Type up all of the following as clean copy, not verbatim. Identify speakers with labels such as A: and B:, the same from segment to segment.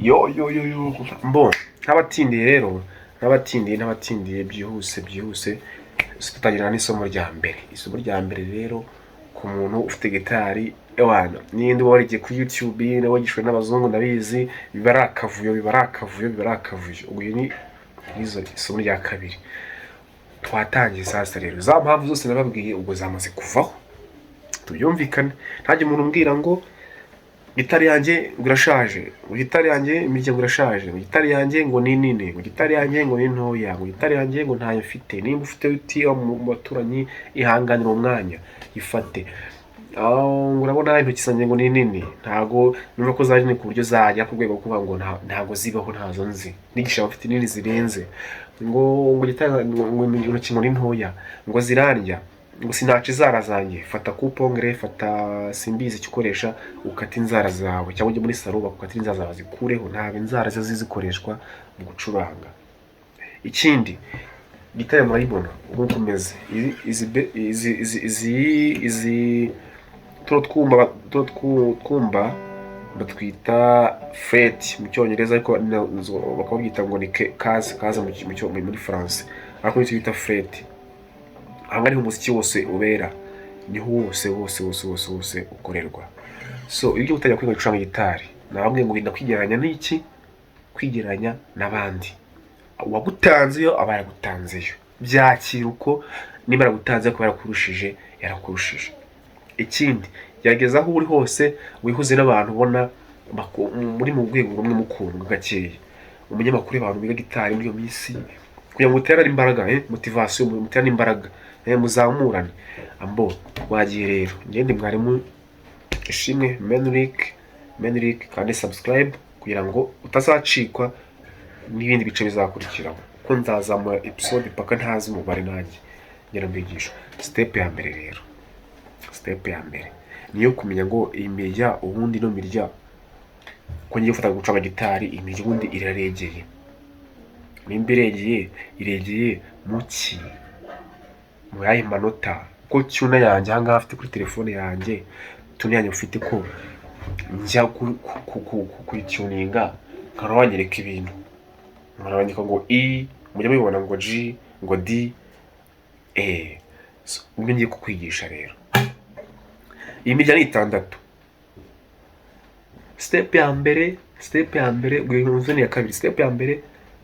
A: Yo yo yo yo, mbo ntabatindiye rero, ntabatindiye, ntabatindiye, byihuse byihuse tutangira n'isomo rya mbere. Isomo rya mbere rero, ku muntu ufite gitari, ewana, n'indi warigiye kuri YouTube nawe wigishijwe n'abazungu, ndabizi biba ari akavuyo, biba ari akavuyo, biba ari akavuyo. Ubwo ni nizo isomo rya kabiri twatangiye. Sasa rero, za mpamvu zose nababwiye ubwo zamaze kuvaho, tubyumvikane. Ntajya umuntu umbwira ngo gitari yanjye ngo irashaje, ngo gitari yanjye imirya ngo irashaje, ngo gitari yanjye ngo ni nini, ngo gitari yanjye ngo ni ntoya, ngo gitari yanjye ngo ntayo mfite. Nimba ufite uti mu baturanyi, ihanganira uwo mwanya ifate. Ah, ngo urabona intoki zanjye ngo ni nini, ntago numva ko zari nini ku buryo zajya ku rwego rwo kuvuga ngo ntago zibaho, ntazo nzi nigisha abafite nini zirenze. Ngo gitari ngo intoki ngo ni ntoya, ngo zirandya, ngo sinaca inzara zanjye. Fata coupe-ongles, fata simbizi icyo ukoresha ukata inzara zawe, cyangwa ujye muri salon bakukatira inzara zawe zikureho. Ntabwo inzara zo zikoreshwa mu gucuranga. Ikindi, gitari murayibona uko imeze. Izi izi izi izi izi tuno twumba batwita fret mu Cyongereza, ariko bakaba babyita ngo ni case, case muri France, ariko nicyo bita fret. Aha ngaha niho umuziki wose ubera, niho wose wose wose wose wose ukorerwa. So iyo ugiye gutangira kwiga gucuranga gitari, nababwiye ngo wirinda kwigereranya n'iki? Kwigereranya n'abandi. Uwagutanzeyo aba yaragutanzeyo, byakira uko. Niba yaragutanze akaba yarakurushije, yarakurushije. Ikindi, gerageza aho uri hose wihuze n'abantu ubona muri mu rwego rumwe mukundwa gakeya. Umunyamakuru, abantu biga gitari muri iyo minsi, kugira ngo muterane imbaraga, motivation, muterane imbaraga, muzamurane. Ambo wagiye rero, ngende mwarimu Ishimwe Menrick Menrick, kandi subscribe kugira ngo utazacikwa n'ibindi bice bizakurikiraho, kuko nzazamura episode paka ntazi umubare, nanjye ngera mbigisha. Step ya mbere rero, step ya mbere niyo kumenya ngo iyi mirya ubundi, ino mirya ko ngiye gufata gucuranga gitari, imirya ubundi iraregeye? Nimba iregeye, iregeye mu ki? Mu yahe manota? Ko tuner yanjye ahangaha afite kuri telefone yanjye, tuner yanjye ufite ko njya kuyituninga, nkaba wanyereka ibintu, nkaba ngo E, mujya mubibona, ngo G, ngo D, E. So, ubwo ngiye kukwigisha rero, iyi mirya ni itandatu. Step ya mbere, step ya mbere, ubwo ni iya kabiri. Step ya mbere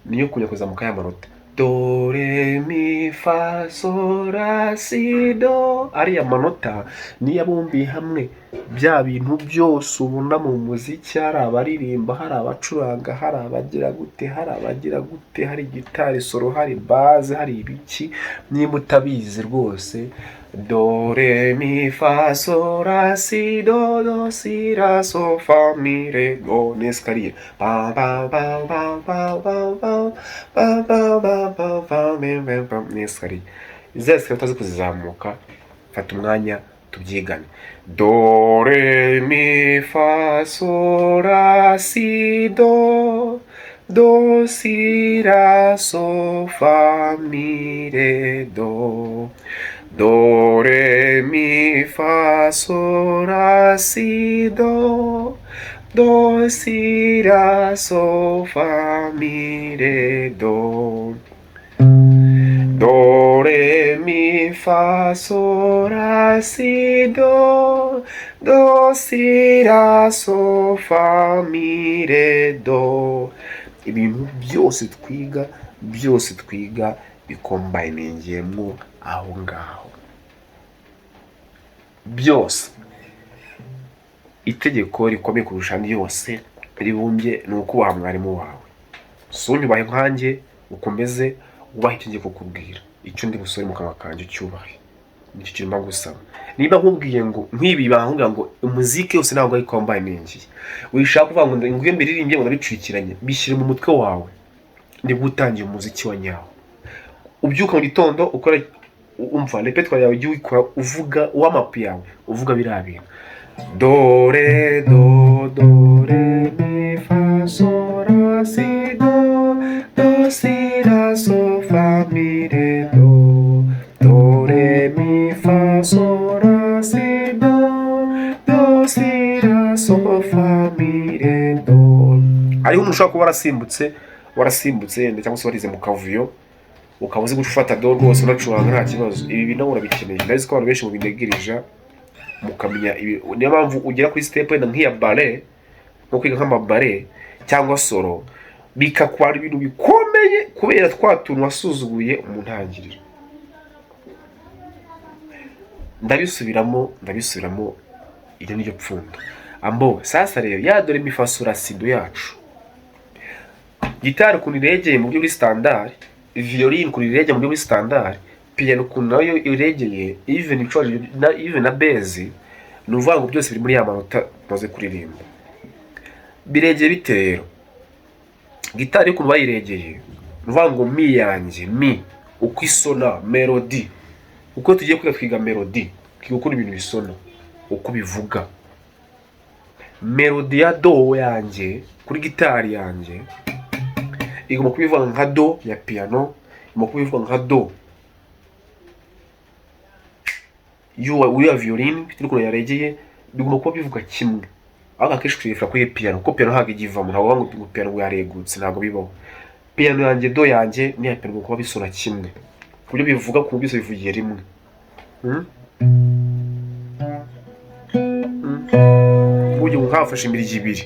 A: niyo kujya kuzamuka ya manota do, re, mi, fa, sol, la, si, do. Ariya manota niyo abumbiye hamwe bya bintu byose ubona mu muziki: hari abaririmba, hari abacuranga, hari abagira gute, hari abagira gute, hari gitari solo, hari bass, hari ibiki. Niba utabizi rwose, do, re, mi, fa, sol, la, si, do, do, si, la, so, fa, mi, re, do, ni escalier. Pa pa pa pa pa pa pa pa pa pa pa pa mi, mi, pa, ni escalier. Izi escalier utazi kuzizamuka, fata umwanya tubyigane. Do, re, mi, fa, sol, la, si, do, do, si, la, so, fa, mi, re, do, do, re, mi, fa, sol, la, si, do, do, si, la, so, fa, mi, re, do, do, re, mi, fa, sol, la, si, do, do, si, la, so, fa, mi, re, do. Ibintu byose twiga, byose twiga bikombiningiyemo aho ngaho byose. Itegeko rikomeye kurusha andi yose ribumbye ni ukubaha mwarimu wawe. Si unyubahe nkanjye, ukomeze wubahe icyo ngiye kukubwira, icyo ndi busore mu kanwa kanjye ucyubahe. Nicyo kintu mba ngusaba. Niba nkubwiye ngo nk'ibi, bankubwira ngo umuziki wose ntabwo ari combiningiye, wishaka kuvuga ngo ngo iyo mbiririmbye ngo ndabicurikiranye. Bishyire mu mutwe wawe, nibwo utangiye umuziki wa nyawo. Ubyuka mu gitondo ukora, umva répertoire yawe, ujye uyikora uvuga w'amapu yawe, uvuga biriya bintu: do, re, do, do, re, mi, fa, sol, la, si, do, do, si, la, so, fa, mi, re, do, do, re, mi, fa, sol, la, si, do, do, si, la, so, fa, mi, re, do. Hariho umuntu ushobora kuba warasimbutse yenda, cyangwa se warize mu kavuyo, ukaba uzi gufata do rwose, unacuranga nta kibazo. Ibi bintu nawe urabikeneye. Ndabizi ko abantu benshi mubinegirija, mukamenya ibi. Niyo mpamvu ugera kuri step wenda nk'iya barré, nko kwiga nk'amabarré cyangwa solo, bikakwara ibintu bikomeye kubera twa tuntu wasuzuguye mu ntangiriro. Ndabisubiramo, ndabisubiramo, iryo ni ryo pfundo. Ambo sasa rero, ya do re mi fa sol la si do yacu, gitari ukuntu iregeye mu buryo buri standard, violin ukuntu iregeye mu buryo buri standard, piano ukuntu nayo iregeye, even na even na bass, ni ukuvuga ngo byose biri muri ya manota tumaze kuririmba. Biregeye bite rero? Gitari ukuntu bayiregeye, ni ukuvuga ngo mi yanjye, mi uko isona melody, uko tugiye kwiga, twiga melody, twiga ukuntu ibintu bisona, uko bivuga. Melody ya do yanjye kuri gitari yanjye igomba kuba ivuga nka do ya piano, igomba kuba ivuga nka do y'uwa violin, bitewe n'ukuntu yaregeye, bigomba kuba bivuga kimwe. Ariko akenshi tuyifura kuri piano, kuko piano ntabwo ijya ivamo. Ntabwo bavuga ngo piano ngo yaregutse, ntabwo bibaho. Piano yanjye, do yanjye n'iya piano bigomba kuba bisona kimwe, ku buryo bivuga, ku buryo byose bivugiye rimwe. Burya ubu nkafashe imirya ibiri,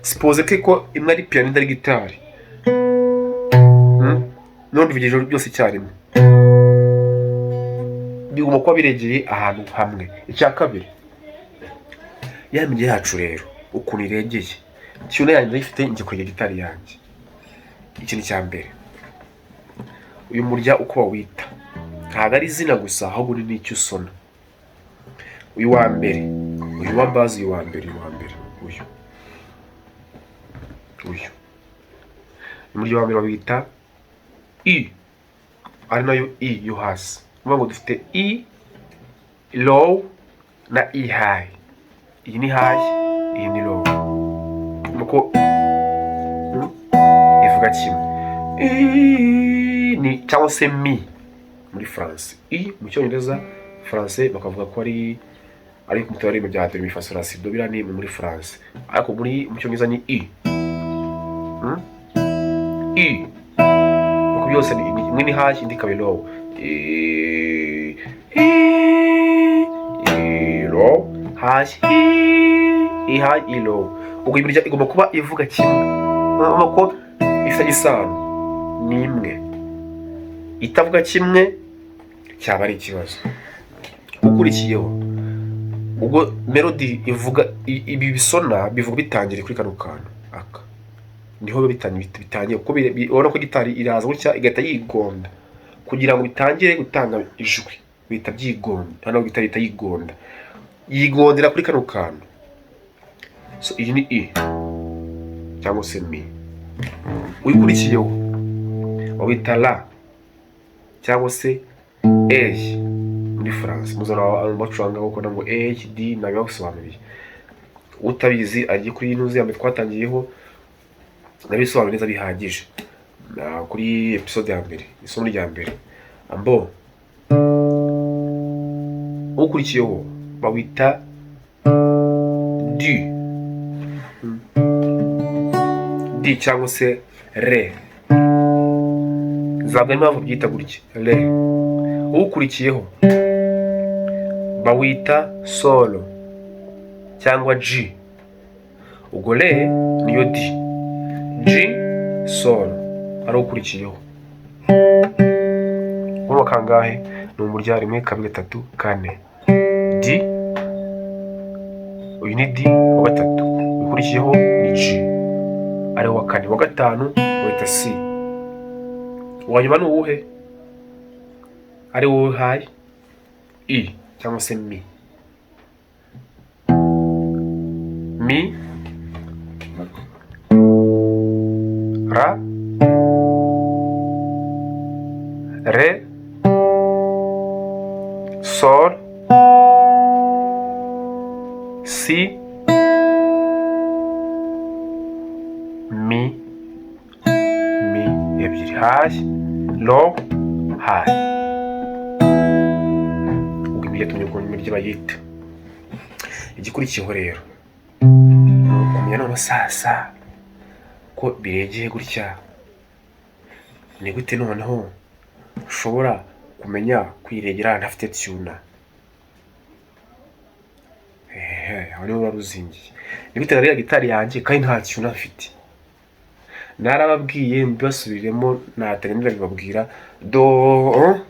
A: suppose ko imwe ari piano indi ari gitari, None bivugije byose icyarimwe, bigomba kuba biregeye ahantu hamwe. Icya kabiri, ya mirya yacu rero ukuntu iregeye, tuner yanjye ndayifite, njye kwegera gitari yanjye. Ikintu cya mbere, uyu murya uko bawita ntabwo ari izina gusa, ahubwo ni n'icyo usona. Uyu wa mbere, uyu wa bass, uyu wa mbere, uyu wa mbere, uyu umurya wa mbere bawita E, ari nayo E yo hasi. Ni ukuvuga ngo dufite E low na E high. Iyi ni high, iyi ni low. Nuko ivuga kimwe. I ni cyangwa se mi muri France, I mu Cyongereza, France bakavuga ko ari ku mutwe bya do mi fa sol la si do, biriya ni muri France, ariko muri mu Cyongereza ni I. I nuko byose imwe ni high, indi ikaba low. I, I, I, low, high, I, I high, I low. Ubwo imirya igomba kuba ivuga kimwe. Urabona ko ifitanye isano, ni imwe. Itavuga kimwe cyaba ari ikibazo. Ukurikiyeho ubwo, melody ivuga ibi bisona, bivuga bitangiriye kuri kano kantu aka, niho biba bitangiye, kuko ubona ko gitari iraza gutya igahita yigonda kugira ngo bitangire gutanga ijwi, bihita byigonda. Hano gitari ihita yigonda, yigondera kuri kano kantu. So iyi ni E cyangwa se mi. Uyikurikiyeho bawita la cyangwa se A muri France. Muzana abantu bacuranga bakora ngo A D, nabibasobanuriye. Utabizi agiye kuri ino ya mbere twatangiyeho, nabisobanuye neza bihagije. Kuri episode ya mbere, isomo rya mbere. Ambo ukurikiyeho bawita D, D cyangwa se re. Nzabwa impamvu byita gutya re. Ukurikiyeho bawita sol cyangwa G. Ubwo re niyo D, G, sol ari ukurikiyeho. Urumva kangahe? Ni umurya: rimwe, kabiri, gatatu, kane. D, uyu ni D wa gatatu. Ukurikiyeho ni G ari wa kane. Wa gatanu wita C. Uwa nyuma ni uwuhe? Ari wowe high, E cyangwa se mi. Mi, ra, re, sol, si, mi, mi ebyiri, high, low, high. Ubwo imirya tumenya ukuntu imirya bayita. Igikurikiyeho rero ni ukumenya noneho sasa Ko biregeye gutya, ni gute noneho ushobora kumenya kwiregera ntafite tuner? Ehe, aho niho ruba ruzingiye. Ni gute naregera gitari yanjye kandi nta tuner mfite? Narababwiye, mbibasubiriremo, natangira bibabwira: do,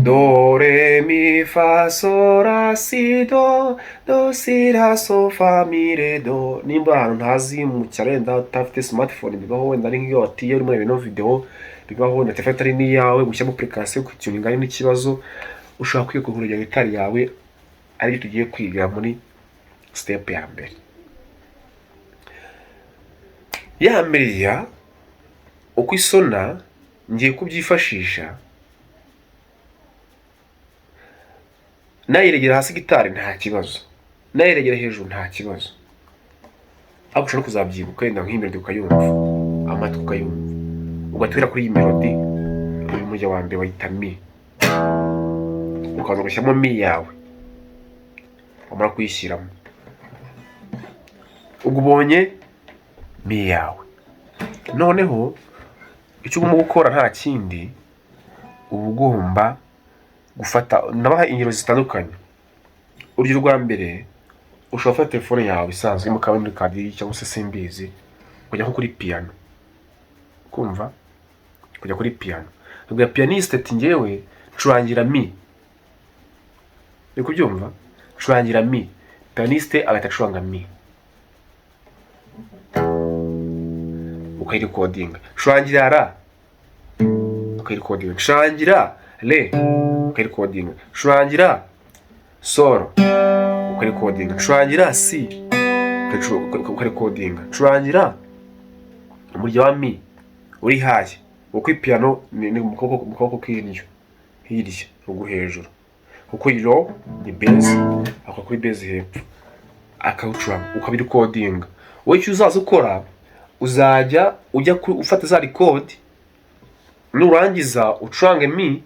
A: do, re, mi, fa, sol, la, si, do, do, si, la, so, fa, mi, re, do. Nimba ahantu ntazi mu cyaro, wenda utafite smartphone, bibaho, wenda ari nk'iyo watiye urimo ureba ino video, bibaho, wenda telefone atari n'iyawe, gushyiramo application kutuninga ari n'ikibazo. Ushobora kwiga kuregera gitari yawe, aribyo tugiye kwiga muri step ya mbere. Ya mbere uko isona, ngiye kubyifashisha nayiregera hasi gitari nta kibazo, nayiregera hejuru nta kibazo. Ariko ushobora no kuzabyibuka, wenda nk'iyi melody ukayumva, amatwi ukayumva, ugatubira kuri iyi melody. Uyu murya wa mbere wayita mi, ukaza ugashyiramo mi yawe. Wamara kuyishyiramo, ubwo ubonye mi yawe. Noneho icyo ugomba gukora nta kindi, uba ugomba gufata, nabaha ingero zitandukanye. Urugero rwa mbere, ushobora gufata telefone yawe isanzwe mu memory card cyangwa se simbizi, ukajya nko kuri piano, kumva kujya kuri piano, ubwira pianiste ati: "Ngewe curangira mi." Uri kubyumva? "Curangira mi." Pianiste agahita acuranga mi, ukayirecordinga. "Curangira la," ukayirecordinga. "Curangira re," ukayirecordinga. "Curangira sol," ukayirecordinga. "Curangira si," ukayirecordinga. Curangira umurya wa mi uri high, kuko ipiyano ni mu kaboko k'indyo hirya ruguru hejuru, kuko iyi low ni bass, akora kuri bass hepfo, akawucuranga, ukabirecordinga. Wowe icyo uzaza ukora, uzajya ujya ufata za record, nurangiza ucurange mi,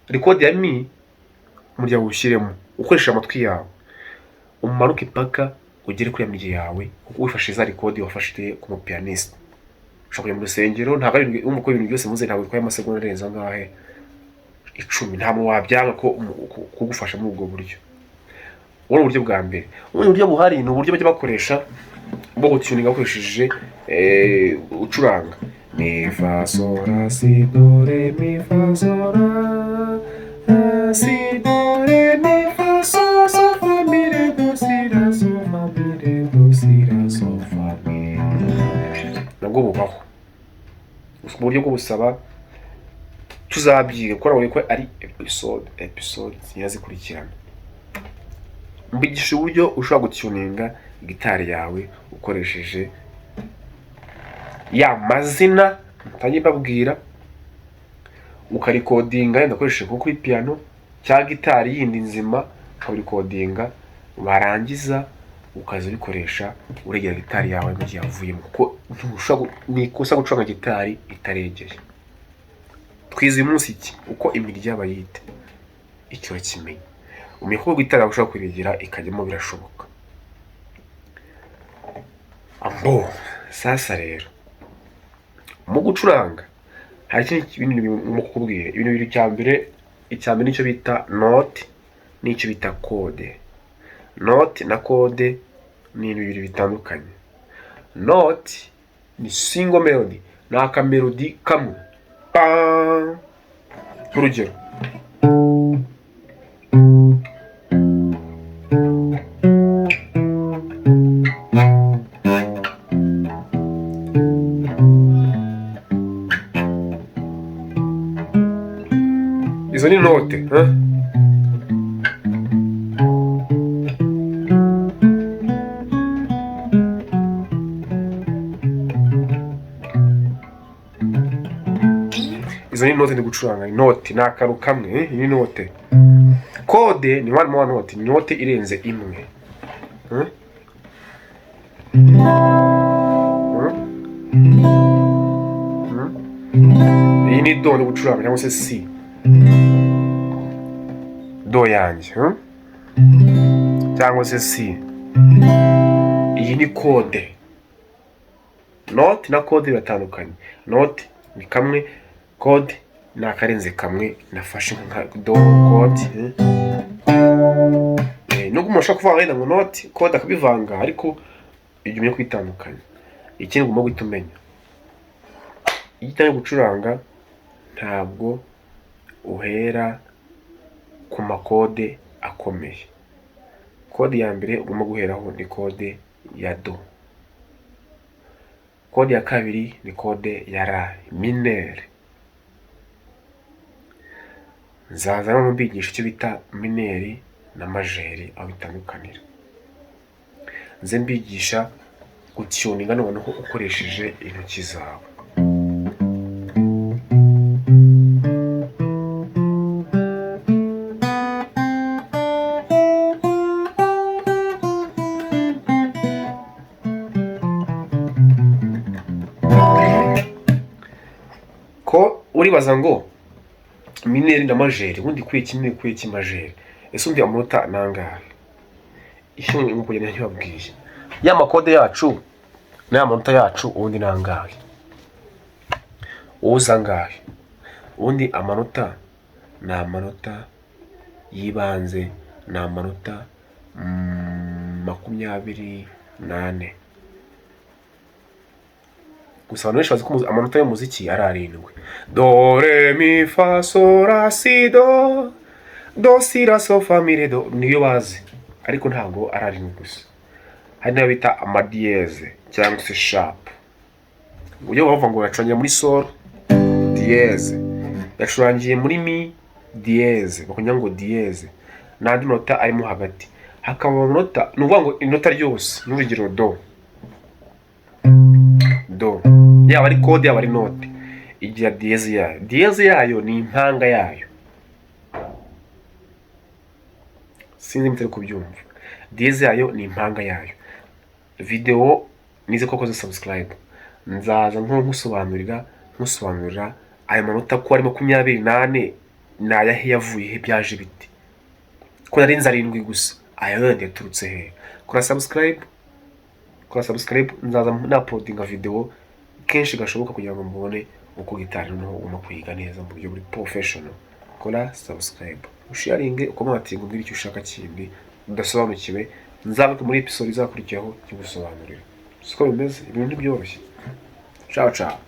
A: record ya mi, umurya wushyiremo ukoresheje amatwi yawe, umanuke paka ugere kuri ya mirya yawe, kuko wifashishije za record wafashe ku mupianiste. Ushobora kujya mu rusengero, ntabwo ari ibintu, ko ibintu byose muze, ntabwo bitwaye amasegonda arenze angahe, 10. Nta muntu wabyanga ko kugufasha muri ubwo buryo. Ubu ni uburyo bwa mbere. Ubundi buryo buhari ni uburyo bajya bakoresha bwo gutuninga bakoresheje ucuranga mi, fa, sol, la, si, do, re, mi, fa, sol, la, la, si, do, re, mi, fa, sol, sol, fa, mi, re, do, si, la, sol, fa, mi, re, do, si, la, sol, fa, mi. Nabwo bubaho. Gusa uburyo bwo busaba tuzabyiga, kuko nabonye ko ari episode zigenda zikurikirana. Mbigisha uburyo ushobora gutuninga gitari yawe ukoresheje ya mazina ntangiye mbabwira, ukarecordinga, wenda ukoresheje nko kuri piano cyangwa gitari yindi nzima, ukabirecordinga, warangiza ukaza ubikoresha uregera gitari yawe mu gihe yavuyemo, kuko ntushobora ni ikosa gucuranga gitari itaregeye. Twize uyu munsi iki? Uko imirya bayita, icyo urakimenya, umenya ko gitari yawe ushobora kuyiregera ikajyamo, birashoboka. Ambo sasa rero mu gucuranga hari ikindi bintu mu kukubwira, ibintu bibiri. Icya mbere nicyo bita note n'icyo bita chord. Note na chord ni ibintu bibiri bitandukanye. Note ni single melody, ni akamelody kamwe pa. Nk'urugero, izo ni note, huh? Izo ni note ndi gucuranga. Note ni akantu kamwe, eh? Iyi ni note. Chord ni one more note, ni note irenze imwe. Hmm? Hmm? Hmm? Iyi ni do ndi gucuranga cyangwa se si do yanjye, Cyangwa se si. Iyi ni chord. Note na chord biratandukanye. Note ni kamwe, chord ni akarenze kamwe. Nafashe nka do chord. Nubwo umuntu ashobora kuvuga wenda ngo note, chord, akabivanga, ariko ibyo umenya kwitandukanya. Ikindi ugomba guhita umenya, iyo utangiye gucuranga ntabwo uhera ku ma chord akomeye. Chord ya mbere ugomba guheraho ni chord ya do. Chord ya kabiri ni chord ya la mineur. Nzaza noneho mbigisha icyo bita mineur na majeur, aho bitandukanira. Nze mbigisha gutuninga noneho ukoresheje intoki zawe. Ko uribaza ngo mineur na majeur, ubundi kuye kimwe, kuye ki majeur? Ese undi amanota ni angahe? Icyo kugenda ntibabwiye, ya ma chord yacu n'aya manota yacu ubundi ni angahe? Uza angahe ubundi? Amanota ni amanota y'ibanze, ni amanota 24. Gusa abantu benshi bazi ko amanota y'umuziki ari arindwi: do, re, mi, fa, sol, la, si, do, do, si, la, so, fa, mi, re, do. Niyo bazi, ariko ntabwo ari arindwi gusa. Hari n'ayo bita ama dièse cyangwa se sharp. Uburyo bavuga ngo yacurangiye muri sol dièse, yacurangiye muri mi dièse, bakongera ngo dièse n'andi manota arimo hagati. Hakaba amanota, ni ukuvuga ngo inota ryose, n'urugero do, do yaba ari chord, yaba ari note, igira dièse yayo. Dièse yayo ni impanga yayo. Sinzi mutari kubyumva. Dièse yayo ni impanga yayo. Videwo nize ko wakoze subscribe, nzaza nko nkusobanurira ayo manota ko ari 24, ni ayahe, yavuye he, byaje bite, ko nari nzi arindwi gusa, aya yandi yaturutse he? Kora subscribe, kora subscribe. Nzaza na uploadinga video kenshi gashoboka kugira ngo mubone uko gitari noneho ugomba kuyiga neza mu buryo buri professional. Kora subscribe, usharinge, ucommentinge, umbwire icyo ushaka kindi udasobanukiwe. Nzagaruka muri episode izakurikiyeho kigusobanurira. Siko bimeze, ibintu ntibyoroshye. Ciao ciao.